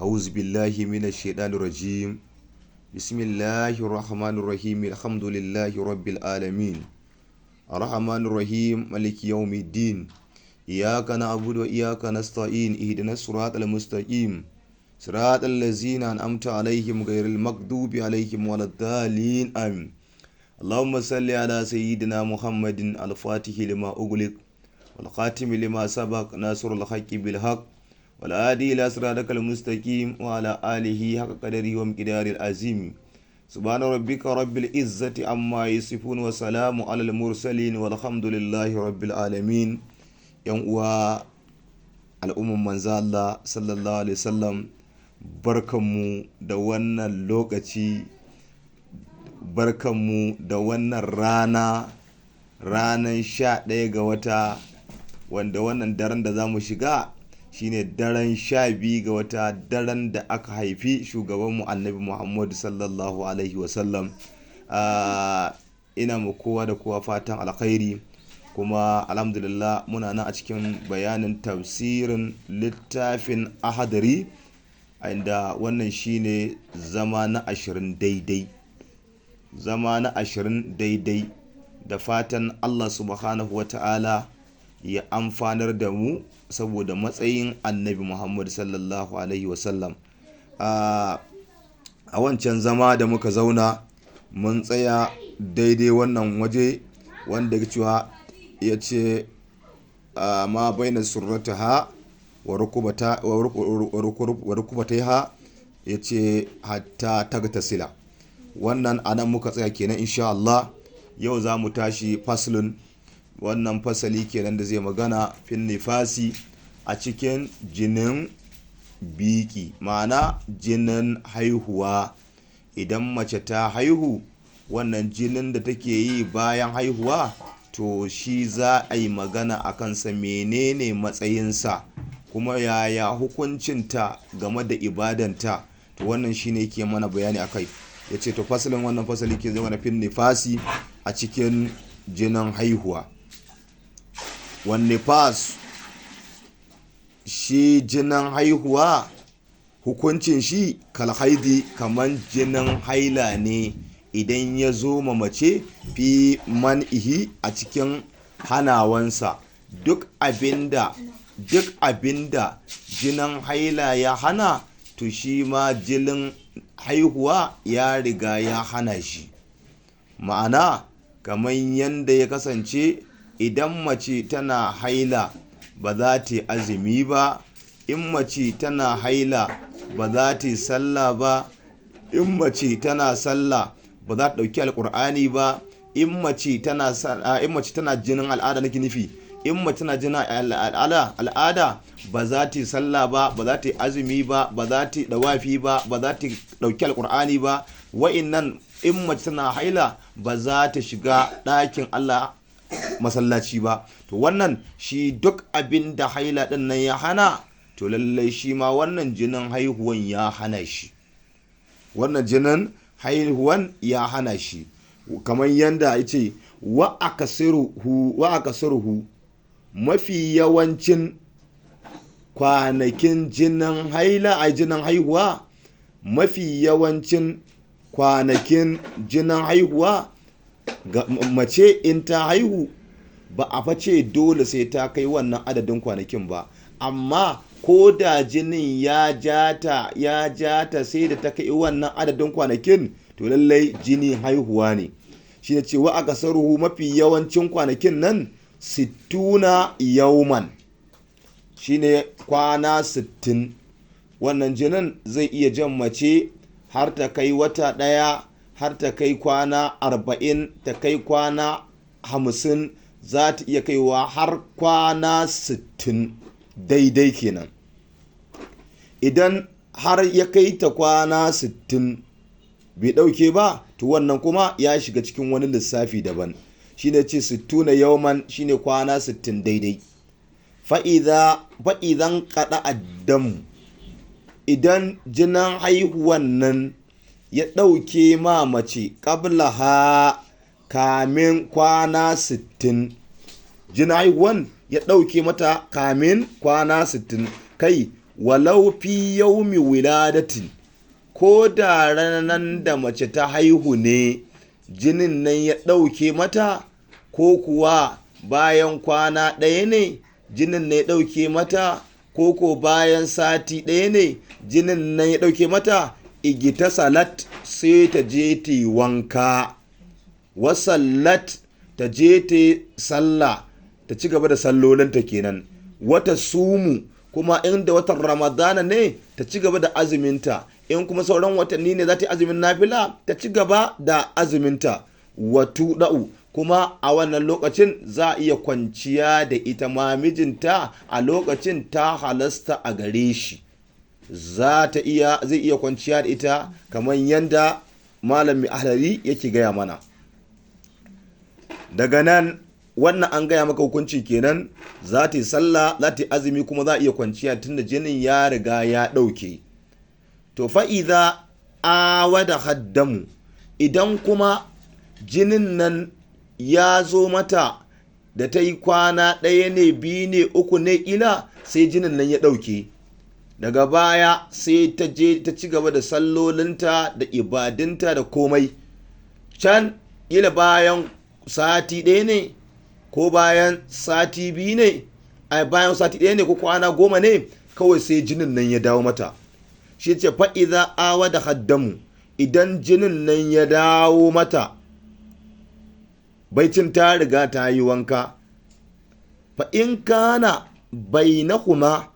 أعوذ بالله من الشيطان الرجيم. بسم الله الرحمن الرحيم. الحمد لله رب العالمين، الرحمن الرحيم، مالك يوم الدين. إياك نعبد وإياك نستعين، اهدنا الصراط المستقيم، صراط الذين أنعمت عليهم غير المغضوب عليهم ولا الضالين، آمين. اللهم صل على سيدنا محمد الفاتح لما أغلق، والخاتم لما سبق، ناصر الحق بالحق، والهادي إلى صراطك المستقيم، وعلى آله حق قدره ومقداره العظيم. سبحان ربك رب العزة عما يصفون، وسلام على المرسلين، والحمد لله رب العالمين. Yan uwa al'umman manzo Allah sallallahu alaihi wasallam, barkanmu da wannan lokaci, barkanmu da wannan rana, ranar 11 ga wata, wanda wannan daren da za mu shiga shine daren 12 ga wata, daren da aka haifi shugabanmu Annabi Muhammadu sallallahu alaihi wasallam. Ina ma kowa da kowa fatan alkhairi, kuma alhamdulillah muna nan a cikin bayanin tafsirin littafin Ahadari, inda wannan shine zama na 20 daidai, zama na 20 daidai. Da fatan Allah subhanahu wa ta'ala ya amfanar da mu saboda matsayin Annabi Muhammad sallallahu alaihi wasallam. A wancan zama da muka zauna, mun tsaya daidai wannan waje wanda cewa ya ce ma baina surrataha wa rukubataiha, ya ce hatta tagtasila. Wannan anan muka tsaya kenan. Insha Allah yau za mu tashi faslun, wannan fasali kenan da zai magana fin nifasi, a cikin jinin biki, ma'ana jinin haihuwa. Idan mace ta haihu, wannan jinin da take yi bayan haihuwa, to shi za a yi magana a kansa, menene matsayinsa, kuma yaya hukuncinta game da ibadanta. To wannan shine ke mana bayani akai. Ya ce to fasalin, wannan fasali ke zama na fin nifasi, a cikin jinin haihuwa. Wan nifas, shi jinin haihuwa, hukuncin shi kalhaidi, kaman jinin haila ne idan ya zo ma mace, fi man'ihi, a cikin hanawansa. Duk abinda jinin haila ya hana, to shi ma jinin haihuwa ya riga ya hana shi. Ma'ana, kamar yadda ya kasance idan mace tana haila ba za ta yi azumi ba, in mace tana haila ba za ta yi sallah ba, in mace tana sallah ba za ta ɗauki Alƙur'ani ba, in mace tana jinin al'ada nake nufi, in mace tana jinin al'ada ba za ta yi sallah ba, ba za ta yi azumi ba, ba za ta yi dawafi ba, ba za ta ɗauki Alƙur'ani ba. Wa'innan, in mace tana haila ba za ta shiga ɗakin Allah, masallaci ba. To wannan shi duk abin da haila ɗin nan ya hana, to lallai shi ma wannan jinin haihuwan ya hana shi. Wannan jinin haihuwan ya hana shi, kamar yadda ya ce wa akasiruhu, mafi yawancin kwanakin jinin haila, a jinin haihuwa, mafi yawancin kwanakin jinin haihuwa ga mace in ta haihu, ba a face dole sai ta kai wannan adadin kwanakin ba, amma ko da jinin ya ja ta sai da ta kai wannan adadin kwanakin, to lallai jini haihuwa ne. Shi ne cewa akasaruhu, mafi yawancin kwanakin nan, 60 yauman, shine kwana 60. Wannan jinin zai iya jan mace har ta kai wata ɗaya, har ta kai kwana 40, ta kai kwana 50, za ta iya kaiwa har kwana 60 daidai kenan. Idan har ya kai ta kwana 60 bai ɗauke ba, to wannan kuma ya shiga cikin wani lissafi daban. Shine ce 60 yauman, shine kwana 60 daidai. Fa'izan kaɗa addamu, idan jinin haihuwan nan ya ɗauke ma mace, ha, kamin kwana 60, jinin haihuwan ya ɗauke mata kamin kwana 60, kai Walau fi yaumi wiladatin, ko da ranar da mace ta haihu ne jinin nan ya ɗauke mata, ko kuwa bayan kwana ɗaya ne jinin nan ya ɗauke mata, ko ko bayan sati ɗaya ne jinin nan ya ɗauke mata, igita salat, sai ta je ta yi wanka, wasallat, ta je ta sallah, ta ci gaba da sallolinta kenan. Wata sumu, kuma inda watan Ramadana ne ta ci gaba da azuminta, in kuma sauran watanni ne za ta yi azumin nafila, ta ci gaba da azuminta. Watu da'u, kuma a wannan lokacin za a iya kwanciya da ita ma mijinta a lokacin ta halasta a gare shi, za ta iya zai iya kwanciya da ita kamar yanda Malami Ahlari yake gaya mana. Daga nan wannan an gaya maka hukunci kenan, za ta yi sallah, za ta yi azumi, kuma za a iya kwanciya tunda jinin ya riga ya ɗauke. To fa'iza awada haddamu, idan kuma jinin nan ya zo mata da ta yi kwana ɗaya ne, biyu ne, uku ne, ila sai jinin nan ya ɗauke, daga baya sai ta je ta ci gaba da sallolinta da ibadinta da komai. Can ila bayan sati ɗaya ne, ko bayan sati biyu ne, a bayan sati ɗaya ne, ko kwana 10 ne, kawai sai jinin nan ya dawo mata. Shi ce fa'iza awa da haddamu, idan jinin nan ya dawo mata baicin ta riga ta yi wanka, fa in kana bainahuma,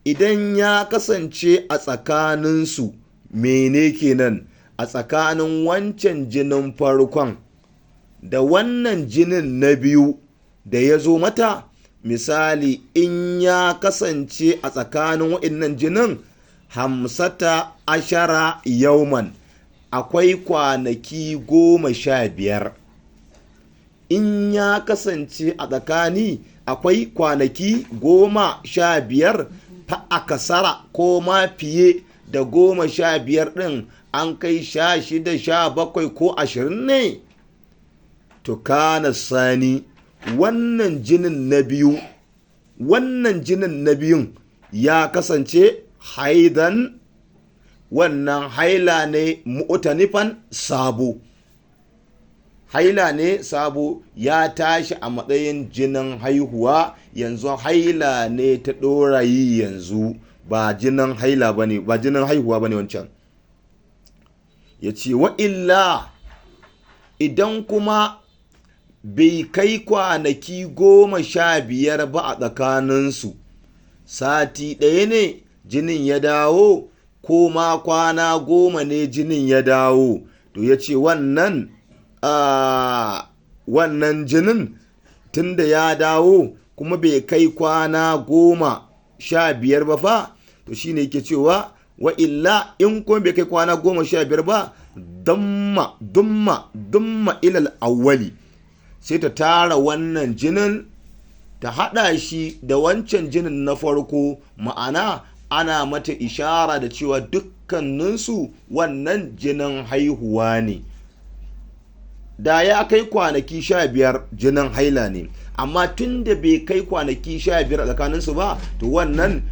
idan ya kasance a tsakaninsu, mene kenan a tsakanin wancan jinin farkon da wannan jinin na biyu da ya zo mata, misali in ya kasance a tsakanin waɗannan jinin 15 yauman, akwai kwanaki 15. In ya kasance a tsakani akwai kwanaki 15 fa akasara ko ma fiye da 15 ɗin, an kai 16, 17 ko 20 ne, to kana sani wannan jinin na biyu, wannan jinin na biyun ya kasance haidan, wannan haila ne mu'tanifan sabo, haila ne sabo, ya tashi a matsayin jinin haihuwa, yanzu haila ne ta ɗorayi, yanzu ba jinin haila bane, ba jinin haihuwa bane wancan. Ya ce wa illa, idan kuma bai kai kwanaki 15 ba a tsakaninsu, sati ɗaya ne jinin ya dawo, ko ma kwana 10 ne jinin ya dawo, to ya ce wannan jinin tunda ya dawo kuma bai kai kwana 15 ba fa, to shine yake cewa wa illa, in kuma bai kai kwana 15 ba, damma dumma dumma ilal awwali, sai ta tara wannan jinin ta haɗa shi da wancan jinin na farko, ma'ana ana mata ishara da cewa dukkaninsu wannan jinin haihuwa ne. Da ya kai kwanaki 15 jinin haila ne, amma tun da bai kai kwanaki 15 a tsakaninsu ba, to wannan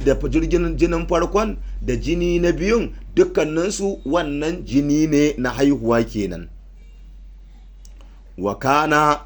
da jirgin jinin farkon da jini na biyun dukkaninsu wannan jini ne na haihuwa kenan. Wakana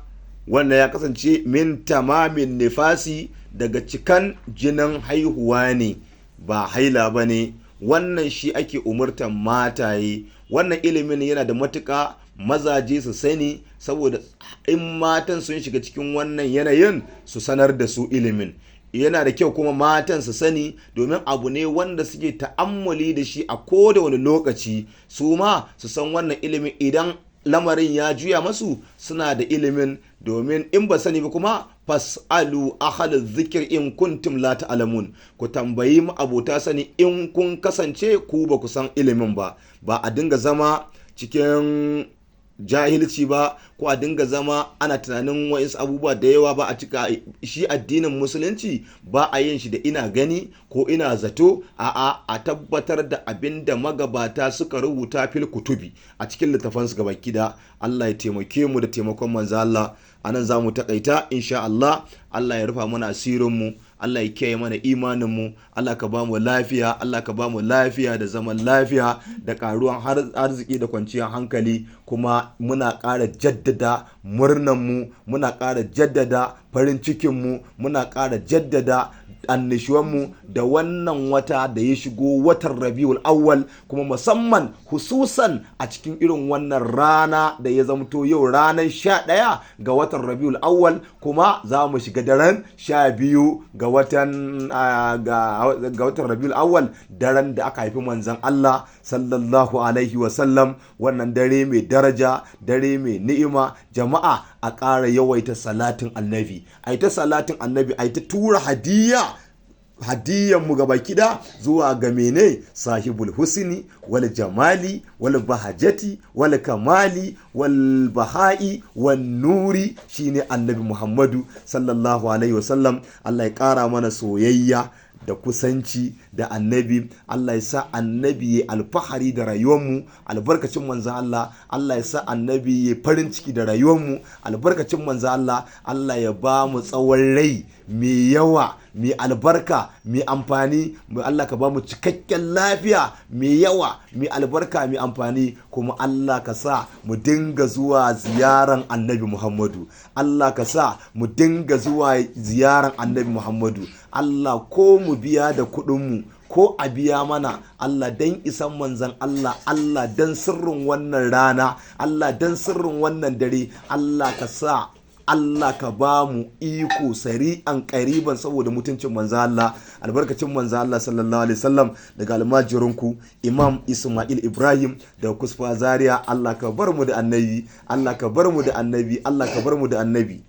wannan ya kasance min tamamin nifasi, daga cikan jinin haihuwa ne, ba haila ba ne. Wannan shi ake umurtan mataye. Wannan ilimin yana da matuƙa mazaje su sani, saboda in matan sun shiga cikin wannan yanayin su sanar da su ilimin. Yana da kyau kuma matan su sani, domin abu ne wanda suke ta'ammuli da shi a koda wani lokaci, su ma su san wannan ilimin. Idan lamarin ya juya masu, suna da ilimin, domin in ba sani ba kuma fas'alu ahlal zikir in kuntum la ta'lamun, ku tambayi mu abota sani in kun kasance ku ba ku san ilimin ba. Ba a dinga zama cikin jahilci ba, ko a dinga zama ana tunanin wa'insu abubuwa da yawa ba a cika. Shi addinin musulunci ba a yin shi da ina gani ko ina zato, a'a, a tabbatar da abin da magabata suka rubuta fil kutubi a cikin littafansu gabaki da. Allah ya taimake mu da taimakon manzo Allah. Anan za mu takaita insha Allah. Allah ya rufa mana asirin mu. Allah ya kiyaye mana imaninmu. Allah ka ba mu lafiya, Allah ka ba mu lafiya da zaman lafiya da karuwan arziki da kwanciyar hankali. Kuma muna ƙara jaddada murnanmu, muna ƙara jaddada farin cikinmu, muna ƙara jaddada annishuwanmu da wannan wata da ya shigo, watan Rabiul Awwal, kuma musamman hususan a cikin irin wannan rana da ya zamto yau, ranar 11 ga watan Rabiul Awwal, kuma za mu shiga daren 12 ga watan Rabiul Awwal, daren da aka haifi Manzon Allah sallallahu alaihi wasallam. Wannan dare mai daraja, dare mai ni'ima. Jama'a, a ƙara yawaita salatin Annabi, a ta salatin Annabi, a ta tura hadiya, hadiyan mu gaba kida zuwa ga mene? Sahibul husni wal jamali wal bahajati wal kamali wal baha'i wan nuri, shine Annabi Muhammadu sallallahu alaihi wasallam. Allah ya kara mana soyayya da kusanci da Annabi. Allah ya sa Annabi ya alfahari da rayuwarmu, albarkacin Manzan Allah. Allah ya sa Annabi ya farin ciki da rayuwarmu, albarkacin Manzan Allah. Allah ya ba mu tsawon rai mai yawa, mai albarka, mai amfani. Allah ka ba mu cikakken lafiya mai yawa, mai albarka, mai amfani. Kuma Allah ka sa mu dinga zuwa ziyaran Annabi Muhammadu. Allah ka sa mu dinga zuwa ziyaran Annabi Muhammadu. Allah, ko mu biya da kuɗinmu ko a biya mana, Allah, dan isan Manzan Allah, Allah, dan sirrin wannan rana, Allah, dan sirrin wannan dare, Allah ka sa, Allah ka ba mu iko sari'an ƙariban saboda mutuncin Manzan Allah, albarkacin Manzan Allah sallallahu alaihi wasallam. Daga almajirinku Imam Ismail Ibrahim da Kusfa Zaria. Allah ka bar mu da Annabi, Allah ka bar mu da Annabi, Allah ka bar mu da Annabi.